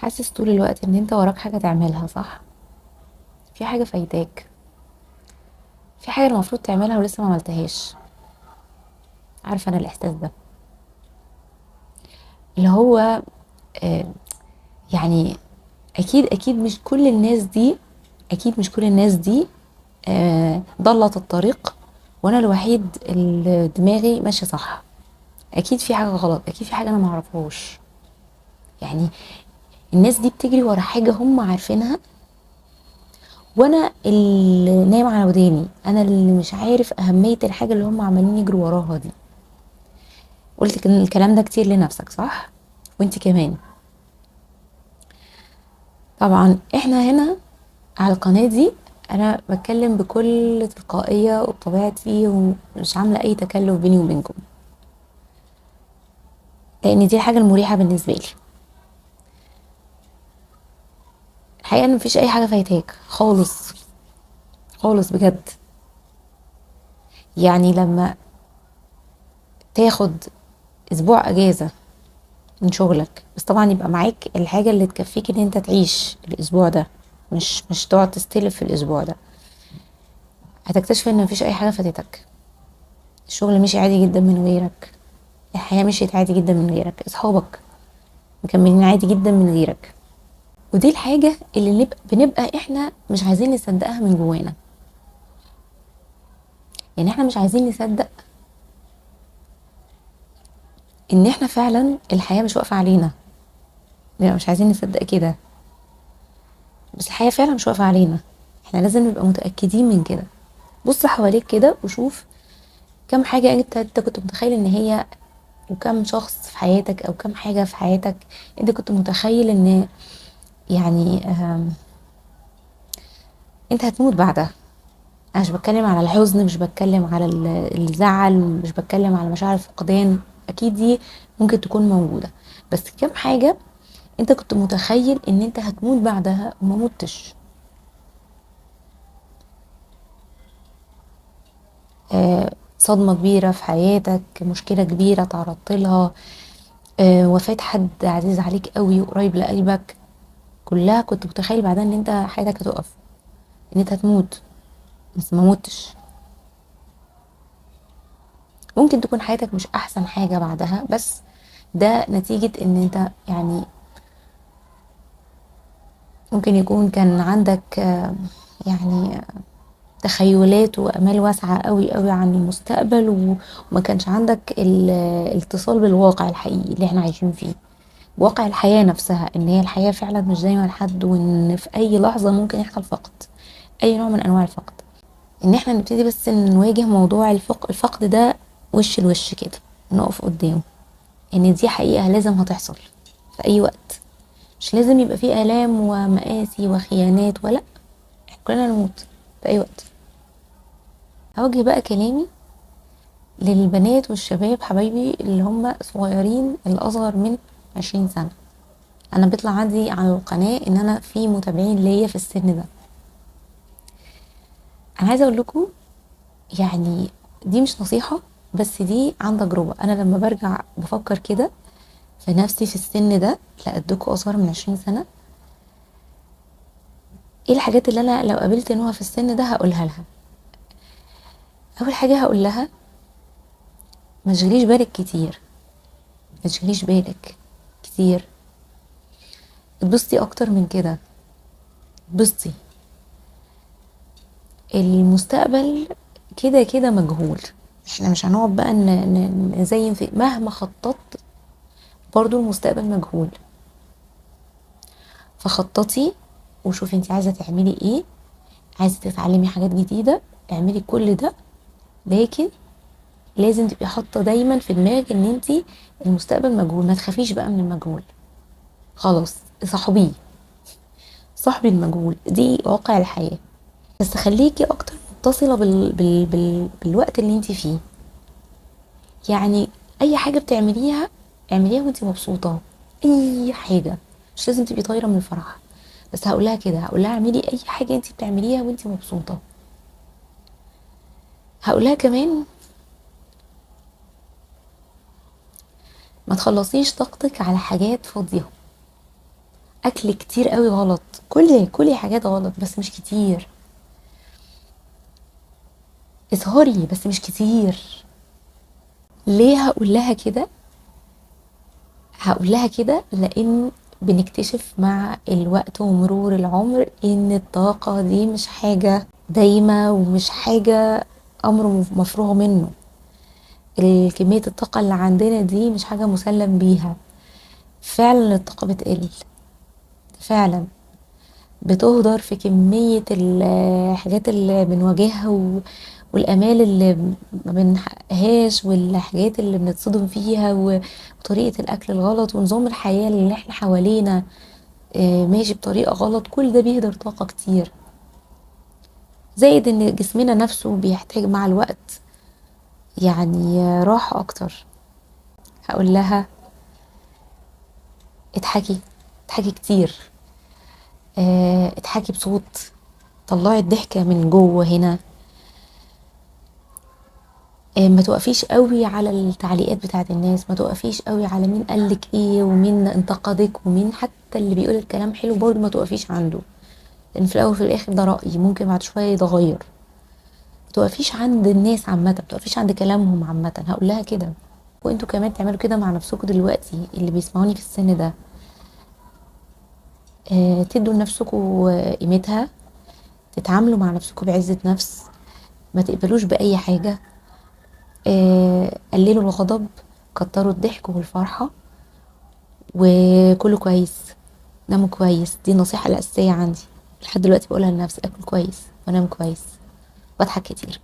حاسس طول الوقت ان انت وراك حاجة تعملها، صح؟ في حاجة فايتاك، في حاجة المفروض تعملها ولسه ما عملتهاش. عارفة انا الاحساس ده اللي هو يعني اكيد مش كل الناس دي، اكيد مش كل الناس دي ضلت الطريق وانا الوحيد اللي دماغي ماشية صح. اكيد في حاجة غلط، اكيد في حاجة انا ما اعرفهاش. يعني الناس دي بتجري ورا حاجة هم عارفينها وانا اللي نايم على وداني، انا اللي مش عارف اهمية الحاجة اللي هم عمالين يجروا وراها دي. قلت الكلام ده كتير لنفسك، صح؟ وانت كمان طبعا. احنا هنا على القناة دي انا بتكلم بكل تلقائية وبطبيعتي ومش عاملة اي تكلف بيني وبينكم، لان دي الحاجة المريحة بالنسبة لي. الحقيقة ان مفيش اي حاجة فايتاك خالص خالص بجد. يعني لما تاخد اسبوع اجازة من شغلك، بس طبعا يبقى معاك الحاجة اللي تكفيك ان انت تعيش الاسبوع ده، مش تقعد تستلف في الاسبوع ده، هتكتشف ان مفيش اي حاجة فاتتك. الشغل مشي عادي جدا من غيرك، الحياة مشيت عادي جدا من غيرك، اصحابك مكملين عادي جدا من غيرك. ودي الحاجة اللي بنبقى احنا مش عايزين نصدقها من جوانا. يعني احنا مش عايزين نصدق ان احنا فعلا الحياة مش واقفة علينا، لا مش عايزين نصدق كده، بس الحياة فعلا مش واقفة علينا. احنا لازم نبقى متأكدين من كده. بص حواليك كده وشوف كم حاجة انت كنت متخيل ان هي، وكم شخص في حياتك او كم حاجة في حياتك انت كنت متخيل ان انت هتموت بعدها. انا مش بتكلم على الحزن، مش بتكلم على الزعل، مش بتكلم على مشاعر الفقدان، اكيد دي ممكن تكون موجودة، بس كم حاجة انت كنت متخيل ان انت هتموت بعدها وما متش. صدمة كبيرة في حياتك، مشكلة كبيرة تعرضت لها، وفاة حد عزيز عليك قوي وقريب لقلبك، كلها كنت متخيل بعدها ان انت حياتك هتقف، ان انت هتموت، بس ما متش. ممكن تكون حياتك مش احسن حاجة بعدها، بس ده نتيجة ان انت ممكن يكون كان عندك تخيلات وامال واسعة قوي قوي عن المستقبل، وما كانش عندك الاتصال بالواقع الحقيقي اللي احنا عايشين فيه، واقع الحياة نفسها، ان هي الحياة فعلا مش زي ما لحد، وان في اي لحظة ممكن يحصل فقد، اي نوع من انواع الفقد. ان احنا نبتدي بس نواجه موضوع الفقد ده وش لوش كده، نقف قدامه ان دي حقيقة لازم هتحصل في اي وقت، مش لازم يبقى فيه الام ومآسي وخيانات، ولا احنا كلنا نموت في اي وقت. هوجه بقى كلامي للبنات والشباب حبايبي اللي هم صغيرين، اللي اصغر من 20 سنة. انا بيطلع عندي على القناة ان انا في متابعين ليا في السن ده. انا عايزة اقول لكم دي مش نصيحة، بس دي عن تجربة. انا لما برجع بفكر كده في نفسي في السن ده، لا قدكم اصغر من 20 سنة، ايه الحاجات اللي انا لو قابلت نوها في السن ده هقولها لها؟ اول حاجة هقول لها ما تشغليش بالك كتير، ما تشغليش بالك كتير، اتبسطي اكتر من كده، اتبسطي. المستقبل كده كده مجهول، احنا مش هنقعد بقى نزين في مهما خططت برضو المستقبل مجهول. فخططي وشوفي انت عايزة تعملي ايه، عايزة تتعلمي حاجات جديدة اعملي كل ده، لكن لازم تبقي حاطة دايما في دماغك ان انت المستقبل مجهول. ما تخافيش بقى من المجهول خلاص، صاحبيه، صاحبي المجهول، دي واقع الحياة. بس خليكي اكتر متصلة بالوقت اللي انت فيه. اي حاجة بتعمليها اعمليها وانت مبسوطة، اي حاجة، مش لازم تبقي طايرة من الفرح، بس هقولها كده، هقولها اعملي اي حاجة انت بتعمليها وانت مبسوطة. هقولها كمان ما تخلصيش طاقتك على حاجات فاضية اكل كتير قوي غلط، كلي حاجات غلط بس مش كتير، اسهري بس مش كتير. ليه هقول لها كده؟ هقول لها كده لان بنكتشف مع الوقت ومرور العمر ان الطاقة دي مش حاجة دايمة ومش حاجة امر مفروغ منه. كمية الطاقة اللي عندنا دي مش حاجة مسلم بيها. فعلا الطاقة بتقل، فعلا بتهدر في كمية الحاجات اللي بنواجهها والأمال اللي ما بنحققهاش والحاجات اللي بنتصدم فيها وطريقة الأكل الغلط ونظام الحياة اللي احنا حوالينا ماشي بطريقة غلط. كل ده بيهدر طاقة كتير، زائد ان جسمنا نفسه بيحتاج مع الوقت راحة أكتر. هقول لها اضحكي، اضحكي كتير، اضحكي بصوت، طلعي الضحكة من جوه هنا، ما توقفيش قوي على التعليقات بتاعت الناس، ما توقفيش قوي على مين قالك ايه ومين انتقدك ومين حتى اللي بيقول الكلام حلو برضه ما توقفيش عنده، لان في الاول وفي الاخر ده رأي ممكن بعد شوية يتغير. ما توقفيش عند الناس عامة، ما توقفيش عند كلامهم عامة. هقول لها كده، وانتوا كمان تعملوا كده مع نفسكم دلوقتي اللي بيسمعوني في السن ده. تدوا لنفسكم قيمتها، تتعاملوا مع نفسكم بعزة نفس، ما تقبلوش بأي حاجة، قللوا الغضب، كتروا الضحك والفرحة، وكله كويس، ناموا كويس. دي النصيحة الأساسية عندي لحد دلوقتي بقولها لنفسي، أكل كويس وأنام كويس وأضحك كتير.